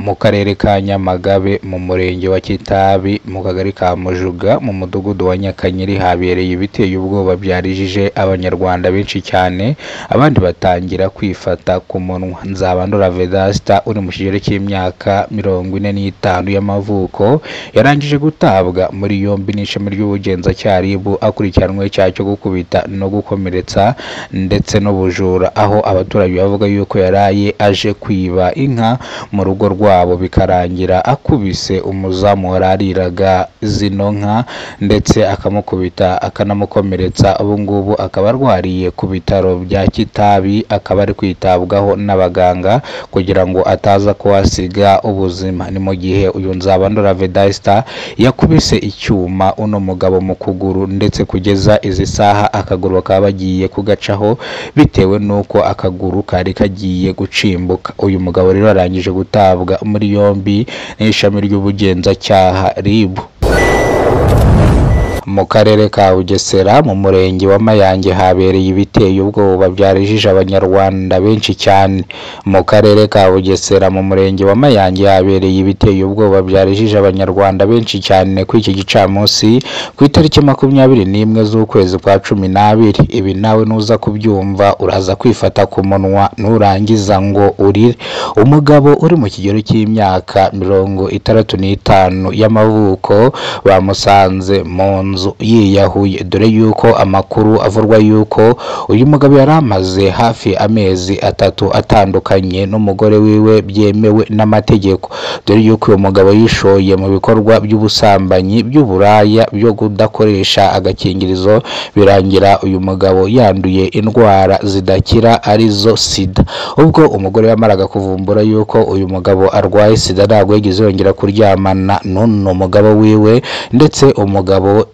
Mu karere ka Nyamagabe mu murenge wa Kitabi mu kagari ka Mujuga mu mudugudu wa Nyakanyeri habereye ibiteye ubwoba byarijije abanyarwanda benshi cyane, abandi batangira kwifata ku munwa. Nzabandora Vedaste uri mu kigero cy'imyaka 45 y'amavuko yarangije gutabwa muri yombi n'ishami ry'ubugenzacyaha RIB akurikiranweho icyaha cyo gukubita no gukomeretsa ndetse n'ubujura, aho abaturage bavuga yuko yaraye aje kwiba inka mu rugo rwabo bikarangira akubise umuzamu warariraga zino nka ndetse akamukubita akanamukomeretsa. Ubu ngubu akaba arwariye ku bitaro bya Kitabi, akaba ari kwitabwaho n'abaganga kugira ngo ataza kuhasiga ubuzima. Ni mu gihe uyu Nzabandora Vedaste yakubise icyuma uno mugabo mu kuguru, ndetse kugeza izi saha akaguru bakaba bagiye kugacaho bitewe n'uko akaguru kari kagiye gucimbuka. Uyu mugabo rero arangije gutabwa muri yombi n'ishami ry'ubugenzacyaha RIB. Mu karere ka Bugesera mu murenge wa Mayange habereye ibiteye ubwoba byarijije abanyarwanda benshi cyane. Mu karere ka Bugesera mu murenge wa Mayange habereye ibiteye ubwoba byarijije abanyarwanda benshi cyane kuri iki gicamunsi ku itariki 21 z'ukwezi kwa 12. Ibi nawe nuza kubyumva uraza kwifata ku munwa nurangiza ngo urire. Umugabo uri mu kigero cy'imyaka 65 y'amavuko bamusanze mu nzu yiyahuye, dore yuko amakuru avurwa yuko uyu mugabo yari amaze hafi amezi 3 atandukanye n'umugore wiwe byemewe n'amategeko, dore yuko uyu mugabo yishoye mu bikorwa by'ubusambanyi by'uburaya byo kudakoresha agakingirizo, birangira uyu mugabo yanduye indwara zidakira arizo sida. Ubwo umugore yamaraga kuvumbura yuko uyu mugabo arwaye sida ntabwo yigeze yongera kuryamana n'uno mugabo wiwe, ndetse umugabo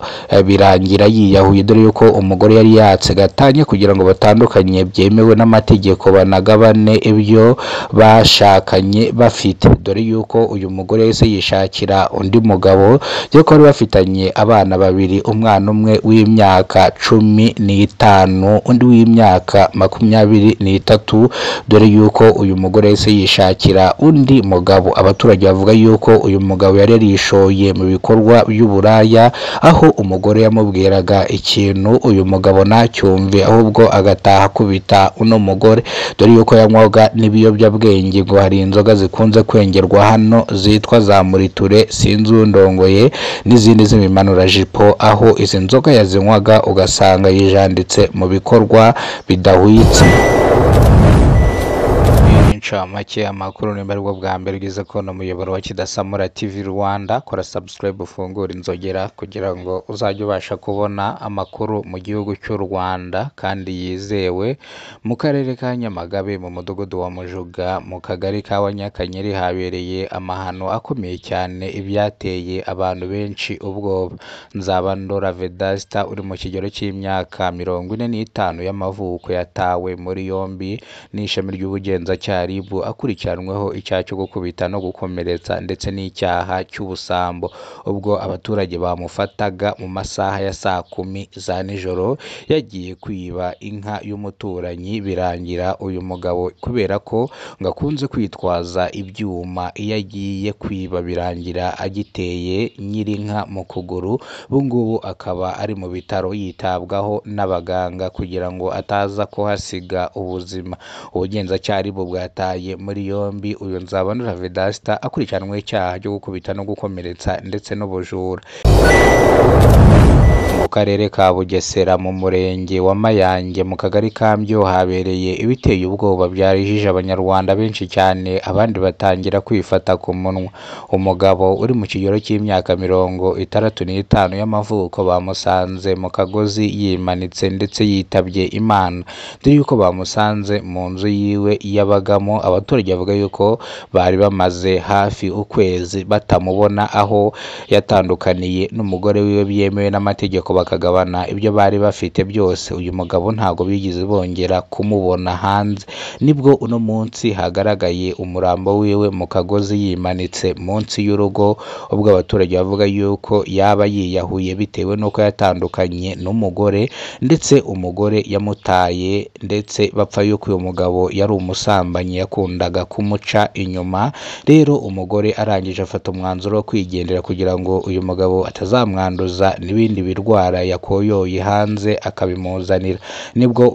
birangira yiyahuye, dore yuko umugore yari yatse gatanya kugira ngo batandukanye byemewe n'amategeko banagabane ibyo bashakanye bafite, dore yuko uyu mugore yahise yishakira undi mugabo dore ko bari bafitanye abana babiri, umwana umwe w'imyaka 15 undi w'imyaka 23, dore yuko uyu mugore yahise yishakira undi mugabo. Abaturage bavuga yuko uyu mugabo yari yarishoye mu bikorwa by'uburaya, aho umugore yamubwiraga ikintu uyu mugabo ntacyumve ahubwo agataha akubita uno mugore, dore yuko yanywaga n'ibiyobyabwenge. Ngo hari inzoga zikunze kwengerwa hano zitwa za muriture, sinzundongoye n'izindi z'imimanurajipo, aho izi nzoga yazinywaga ugasanga yijanditse mu bikorwa bidahwitse. Incamake amakuru nimba aribwo bwa mbere ugeze kubona umuyoboro wa Kidasamura TV Rwanda, kora subscribe ufungure inzogera kugira ngo uzajye ubasha kubona amakuru mu gihugu cy'u Rwanda kandi yizewe. Mu karere ka Nyamagabe mu mudugudu wa Mujuga mu kagari ka Nyakanyeri habereye amahano akomeye cyane ibyateye abantu benshi ubwoba. Nzabandora Vedaste uri mu kigero cy'imyaka 45 y'amavuko yatawe muri yombi n'ishami ry'ubugenzacyaha RIB akurikiranweho icyaha cyo gukubita no gukomeretsa ndetse n'icyaha cy'ubusambo. Ubwo abaturage bamufataga mu masaha ya saa 10 za nijoro yagiye kwiba inka y'umuturanyi, birangira uyu mugabo kubera ko ngo akunze kwitwaza ibyuma iyo agiye kwiba birangira agiteye nyir'inka mu kuguru. Ubu ngubu akaba ari mu bitaro yitabwaho n'abaganga kugira ngo ataza kuhasiga ubuzima. Ubugenzacyaha RIB bwataye muri yombi uyu Nzabandora Vedaste akurikiranweho icyaha cyo gukubita no gukomeretsa ndetse n'ubujura. Mu karere ka Bugesera mu murenge wa Mayange mu kagari ka Mbyo habereye ibiteye ubwoba byarijije abanyarwanda benshi cyane, abandi batangira kwifata ku munwa. Umugabo uri mu kigero cy'imyaka 65 y'amavuko bamusanze mu kagozi yimanitse ndetse yitabye Imana, dore yuko bamusanze mu nzu yiwe yabagamo. Abaturage bavuga yuko bari bamaze hafi ukwezi batamubona, aho yatandukaniye n'umugore wiwe byemewe n'amategeko bakagabana ibyo bari bafite byose. Uyu mugabo ntago bigeze bongera kumubona hanze. Nibwo uno munsi hagaragaye umurambo wiwe mu kagozi yimanitse munsi y'urugo, ubwo abaturage bavuga yuko yaba yiyahuye bitewe n'uko yatandukanye n'umugore, ndetse umugore yamutaye, ndetse bapfa yuko uyu mugabo yari umusambanyi. yakundaga kumuca inyuma. Rero umugore arangije afata umwanzuro wo kwigendera kugira ngo uyu mugabo atazamwanduza n'ibindi birwara yakoyoye hanze akabimuzanira. Nibwo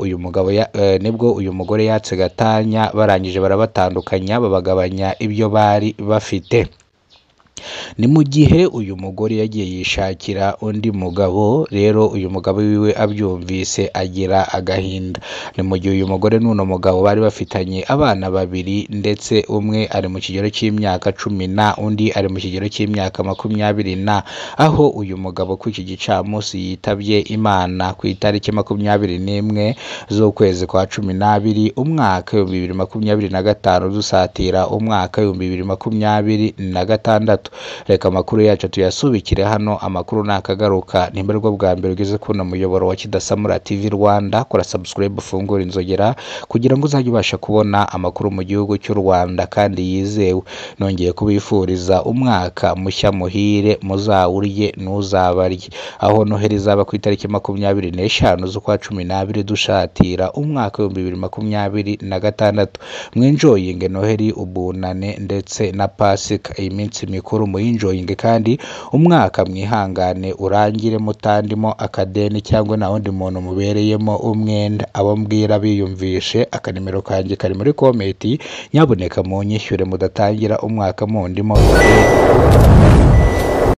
uyu mugore yatse gatanya, barangije barabatandukanya, babagabanya ibyo bari bafite. Ni mu gihe uyu mugore yagiye yishakira undi mugabo. Rero uyu mugabo wiwe abyumvise agira agahinda. Ni mu gihe uyu mugore n'uno mugabo bari bafitanye abana babiri, ndetse umwe ari mu kigero cy'imyaka 10 na undi ari mu kigero cy'imyaka 20 na, aho uyu mugabo ku iki gicamunsi yitabye Imana ku itariki 21 z'ukwezi kwa 12 umwaka 2025, dusatira umwaka 2026. Reka amakuru yacu tuyasubikire hano, amakuru nakagaruka. Nimba aribwo bwa mbere ugeze kuno muyoboro wa Kidasamura TV Rwanda, kora subscribe, ufungure inzogera kugira ngo uzajye ubasha kubona amakuru mu gihugu cy'u Rwanda kandi yizewe. Nongeye kubifuriza umwaka mushya muhire, muzawurye ntuzabarye, aho Noheli izaba ku itariki 25 z'ukwa 12 dushatira umwaka 2026. Mwinjoyinge Noheli, ubunane ndetse na Pasika, iyi minsi mikuru muyinjoyinge, kandi umwaka mwihangane urangire mutandimo akadeni cyangwa nta wundi muntu mubereyemo umwenda. Abo mbwira biyumvishe, akanimero kanjye kari muri komenti, nyabuneka munyishyure mudatangira umwaka mundimo.